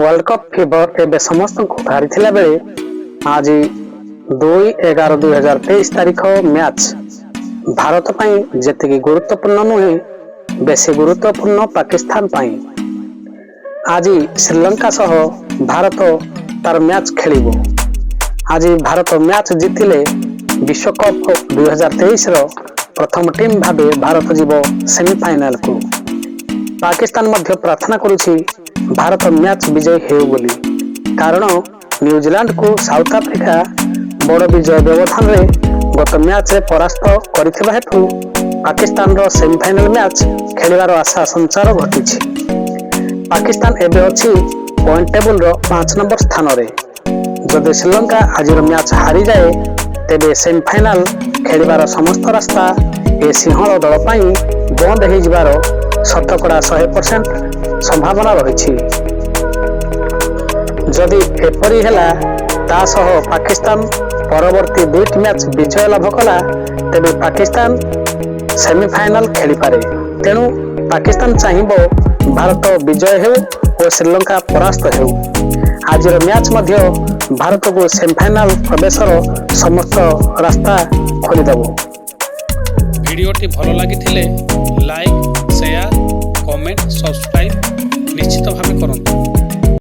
World cup fever ଏବେ ସମସ୍ତଙ୍କୁ ଘାରିଥିଲା ବେଳେ ଆଜି 2/11/2023 ତାରିଖ ମ୍ୟାଚ୍ ଭାରତ ପାଇଁ ଯେତିକି ଗୁରୁତ୍ୱପୂର୍ଣ୍ଣ ନୁହେଁ, ବେଶୀ ଗୁରୁତ୍ୱପୂର୍ଣ୍ଣ ପାକିସ୍ତାନ ପାଇଁ। ଆଜି ଶ୍ରୀଲଙ୍କା ସହ ଭାରତ ତାର ମ୍ୟାଚ୍ ଖେଳିବ। ଆଜି ଭାରତ ମ୍ୟାଚ୍ ଜିତିଲେ ବିଶ୍ୱକପ୍ 2023ର ପ୍ରଥମ ଟିମ୍ ଭାବେ ଭାରତ ଯିବ ସେମିଫାଇନାଲକୁ। ପାକିସ୍ତାନ ମଧ୍ୟ ପ୍ରାର୍ଥନା କରୁଛି ଭାରତ ମ୍ୟାଚ୍ ବିଜୟୀ ହେଉ ବୋଲି, କାରଣ ନ୍ୟୁଜିଲାଣ୍ଡକୁ ସାଉଥ ଆଫ୍ରିକା ବଡ଼ ବିଜୟ ବ୍ୟବଧାନରେ ଗତ ମ୍ୟାଚ୍ରେ ପରାସ୍ତ କରିଥିବା ହେତୁ ପାକିସ୍ତାନର ସେମିଫାଇନାଲ ମ୍ୟାଚ୍ ଖେଳିବାର ଆଶା ସଞ୍ଚାର ଘଟିଛି। ପାକିସ୍ତାନ ଏବେ ଅଛି ପଏଣ୍ଟ ଟେବୁଲର 5 ନମ୍ବର ସ୍ଥାନରେ। ଯଦି ଶ୍ରୀଲଙ୍କା ଆଜିର ମ୍ୟାଚ୍ ହାରିଯାଏ, ତେବେ ସେମିଫାଇନାଲ ଖେଳିବାର ସମସ୍ତ ରାସ୍ତା ଏ ସିଂହଳ ଦଳ ପାଇଁ ବନ୍ଦ ହେଇଯିବାର 100% ସମ୍ଭାବନା ରହିଛି। ଯଦି ଏପରି ହେଲା, ତା ସହ ପାକିସ୍ତାନ ପରବର୍ତ୍ତୀ ଦୁଇଟି ମ୍ୟାଚ୍ ବିଜୟ ଲାଭ କଲା, ତେବେ ପାକିସ୍ତାନ ସେମିଫାଇନାଲ ଖେଳିପାରେ। ତେଣୁ ପାକିସ୍ତାନ ଚାହିଁବ ଭାରତ ବିଜୟ ହେଉ ଓ ଶ୍ରୀଲଙ୍କା ପରାସ୍ତ ହେଉ। ଆଜିର ମ୍ୟାଚ୍ ମଧ୍ୟ ଭାରତକୁ ସେମିଫାଇନାଲ ପ୍ରବେଶର ସମସ୍ତ ରାସ୍ତା ଖୋଲିଦେବ। ଭିଡ଼ିଓଟି ଭଲ ଲାଗିଥିଲେ ଲାଇକ୍, ସେୟାର, କମେଣ୍ଟ, ସବସ୍କ୍ରାଇବ୍ ନିଶ୍ଚିତ ଭାବେ କରନ୍ତୁ।